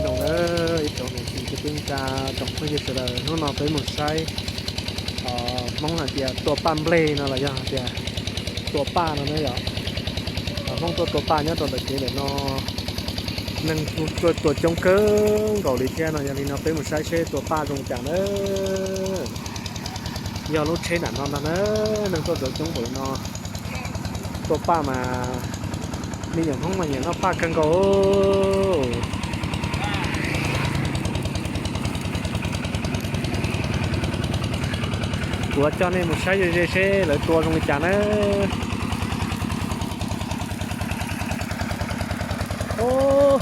Zoo na, ib tsoom niam txiv kwv tij neej tsa tsoom phooj ywg sawv daws, hnub no peb mus saib Hmoob hais tias tua paj nplej no los yog hais tias tua paj no na yom. Hmoob tuaj tua paj nyob rau ntawm kev ntawm no, neeg tuaj tua coob kawg nkaus li thiab no. Yog li no peb mus saib seb tua paj zoo li cas na. Yog lub tsheb nram no ntag na, neeg tuaj tua coob npaum li no. Tua paj mas me nyuam Hmoob mas nyiam noj paj kawg nkaus. Kuv coj nej mus saib ze ze seb lawv tua zoo li cas na. Ub,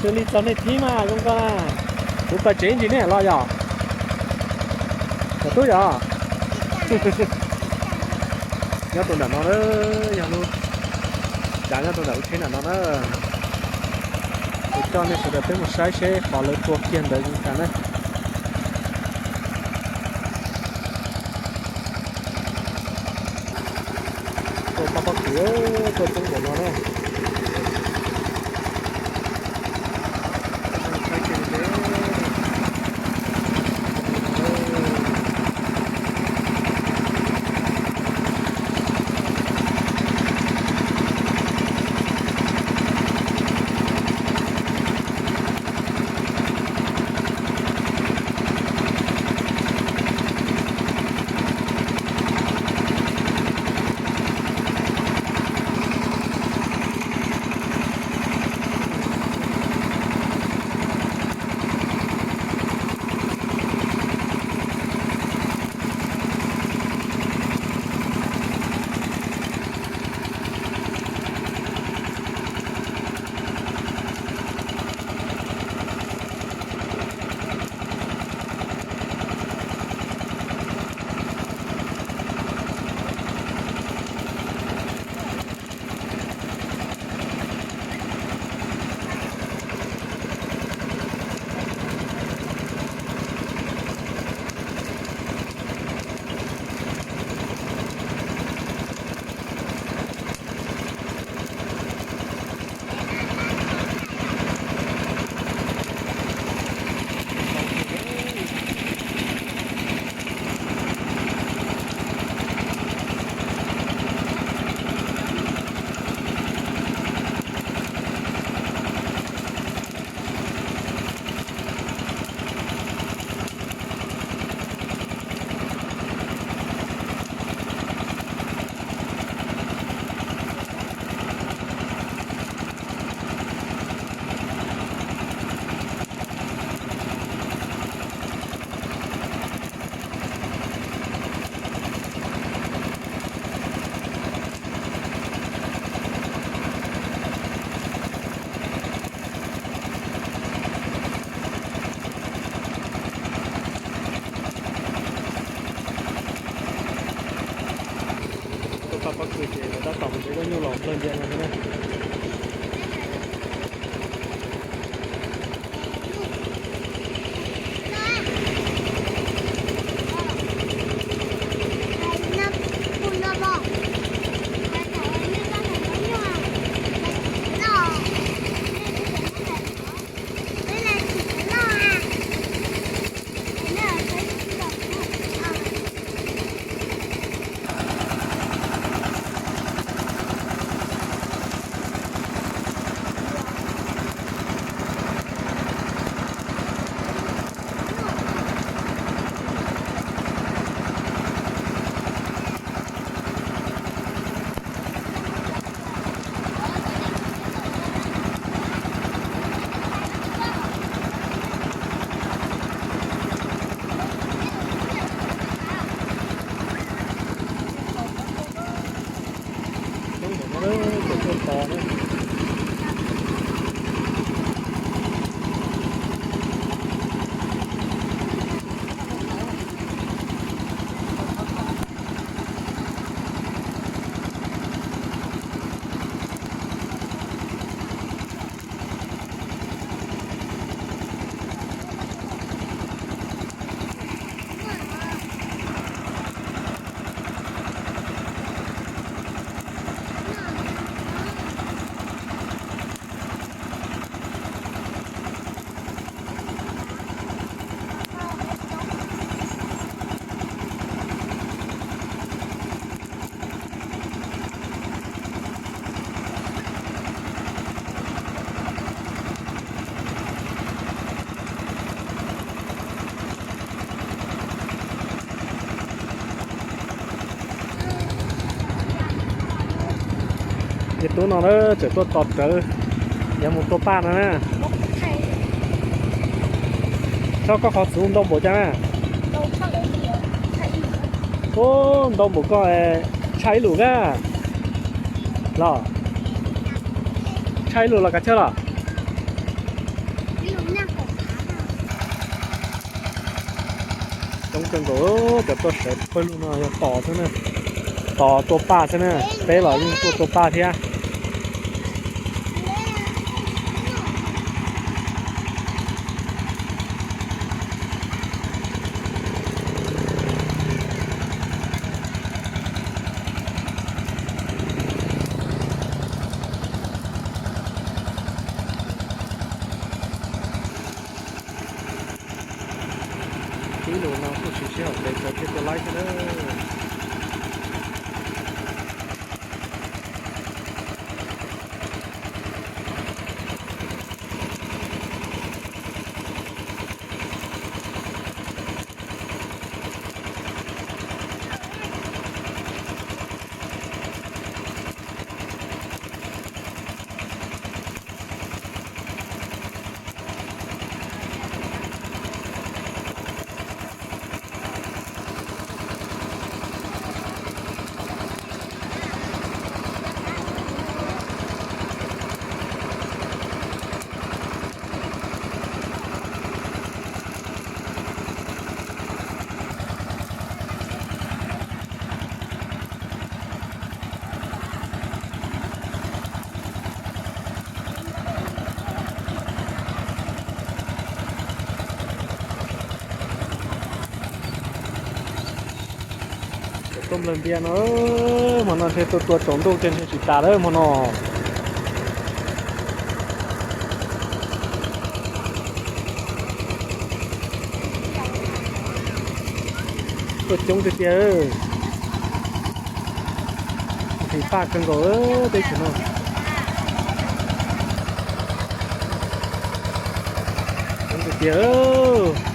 twb li txog nej thib mas zoo koj na. Kuv pais tsev ntsis nej los yom. Cov tub yom. Nyob rau nram no na, yog lub cav nyob rau nram lub tsheb nram no na. Kuv coj nej sawv daws peb mus saib seb qhov lawv tua kiag ntawd zoo li cas na. Tua paj pob kws tuaj coob npaum no na. Tuaj paj pob kws ces lawv tab tom mus de zaub nyuj los nplawg ncia no thiab na. Tub no na tseem tuaj tos rawv, yuav mus tua paj no na. Tsob koj qhov txhuv ntau npaum cas na? Ub, ntau npaum koj, tshaj ib lus na. Los, tshaj ib lus los kav tsij los. Coob kawg nkaus, cov tuaj sawv pawg lug no yog tos xwb na, tos tua paj xwb na, peb los yeej tuaj tua paj thiab. Ib lus no kuj siv sij hawm ntev kawg thiaj tua laib thiab na. Cov tuaj nplawg ntias no, hmo no ntshe tua tua tsaus ntuj kiag ntshe tsis tas lawm hmo no. Tuaj coob tiag tiag. Nqhis paj kawg nkaus teb chaws no. Coob tiag tiag.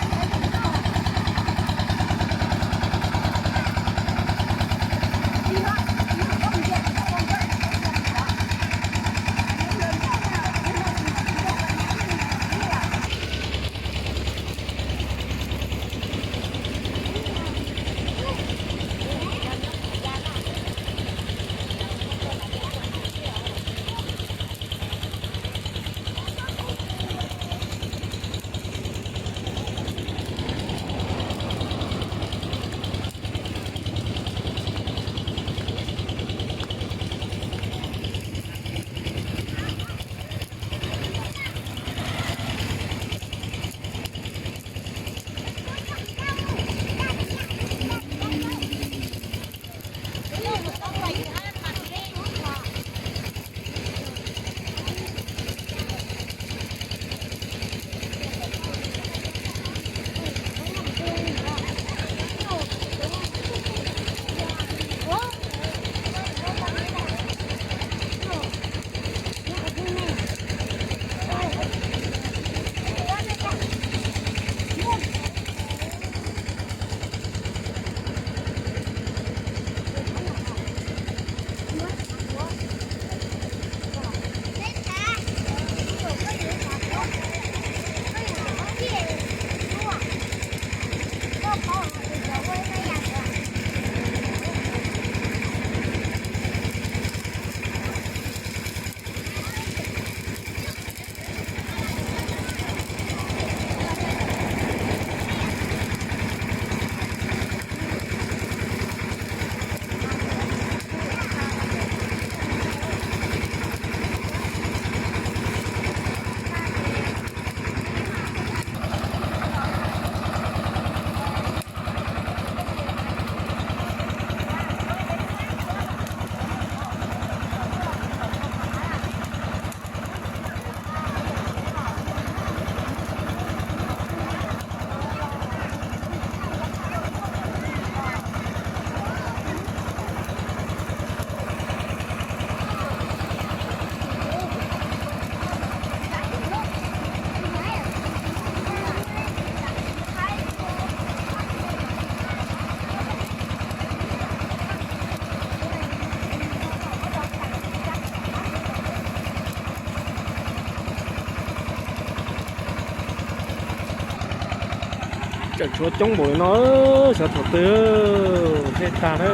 Tseem tshuav coob npaum li no, xyov thaum twg thiaj tag na.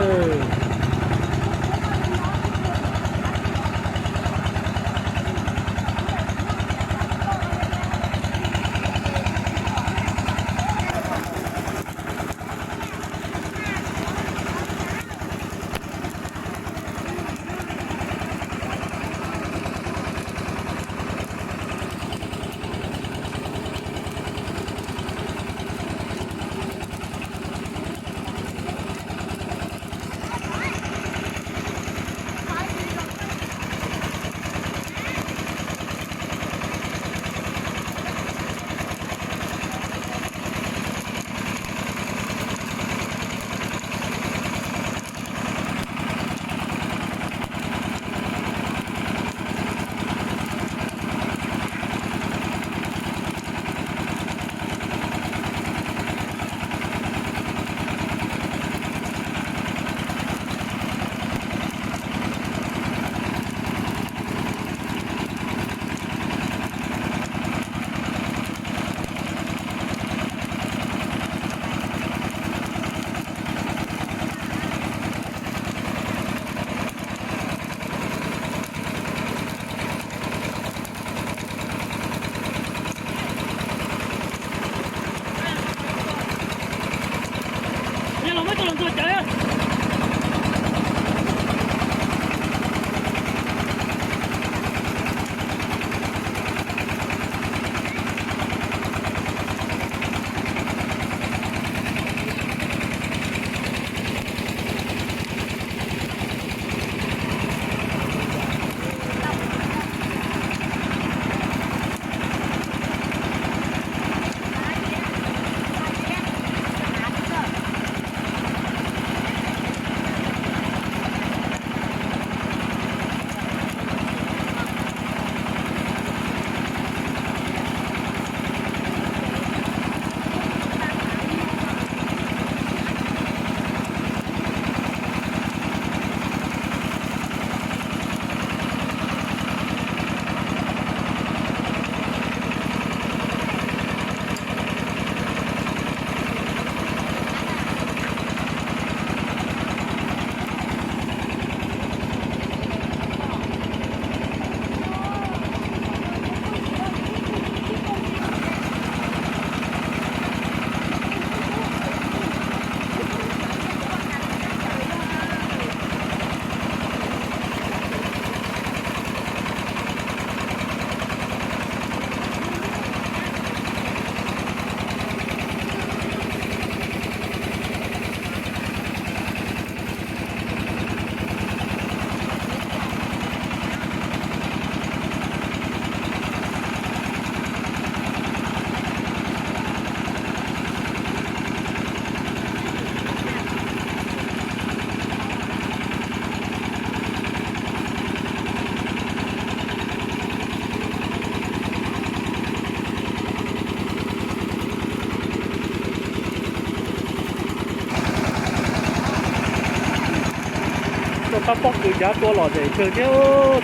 Tuaj pab pob kws cav tua lom zem kawg thiab,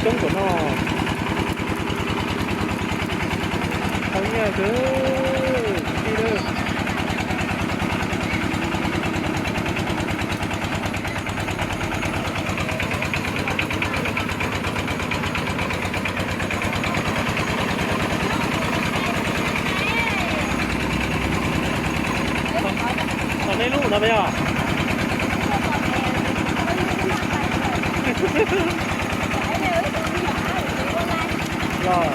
coob npaum no. Tau nyiaj kawg, kwv tij lawm. Tom nej lub no yog? Yog.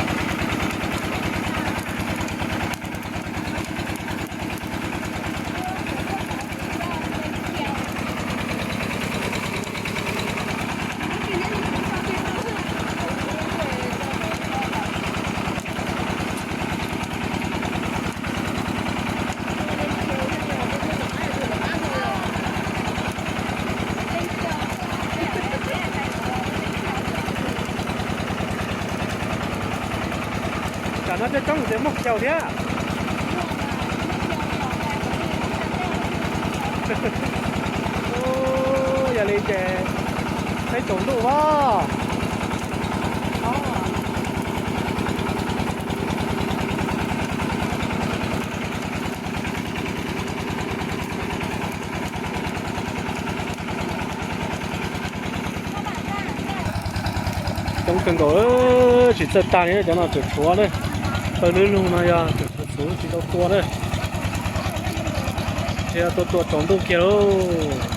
Tam no coob coob ces muaj xyaum thiab. Yog li ces peb tsaus ntuj as. Kawg nkaus, tsis txawj tag li cov no tseem tshuav na. Pawg lug lug no yog tseem tshuav txhuv tsis tau tua na. Tsis tau tua tsaus ntuj kiag lauj.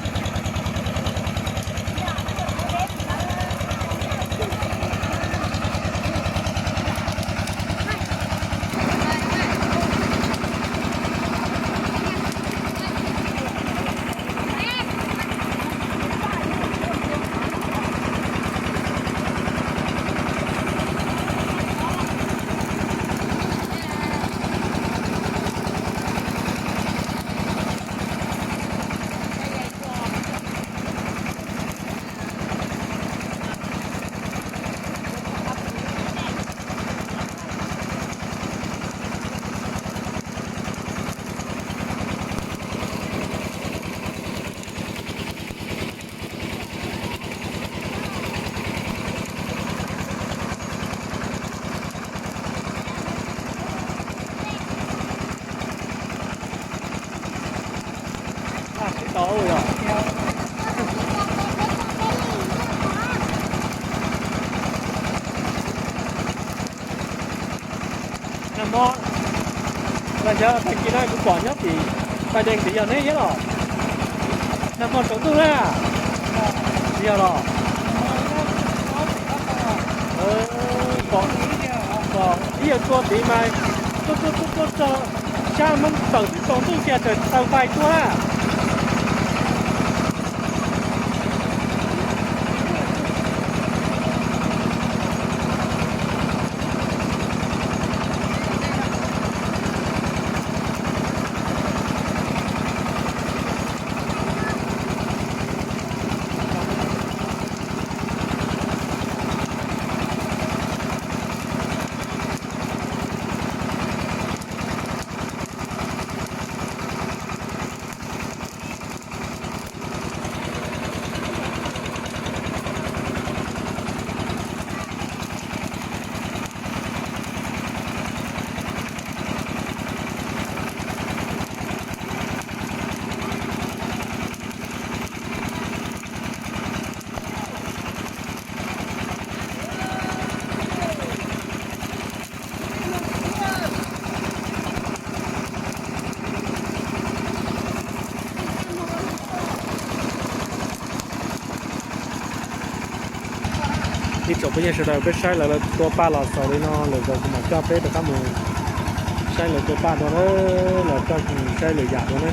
Nag hmo, los xyov tag kis no kuv pom nyob tim Pais Dees tim yog neb thiab los? Nag hmo tsaus ntuj na. Tsis yog los? Pom, pom ib yawg tua tid mas tuaj tuaj tuaj tuaj txog sab Hmoob Tawm twb tsaus ntuj kiag tawm taw npai tuaj na. Ib tsoom phooj ywg sawv daws, peb saib lawv tua paj los xaus li no lawm, kuv mam coj peb rov qab mus saib lawv tua paj dua na, los coj saib lwm yam dua na.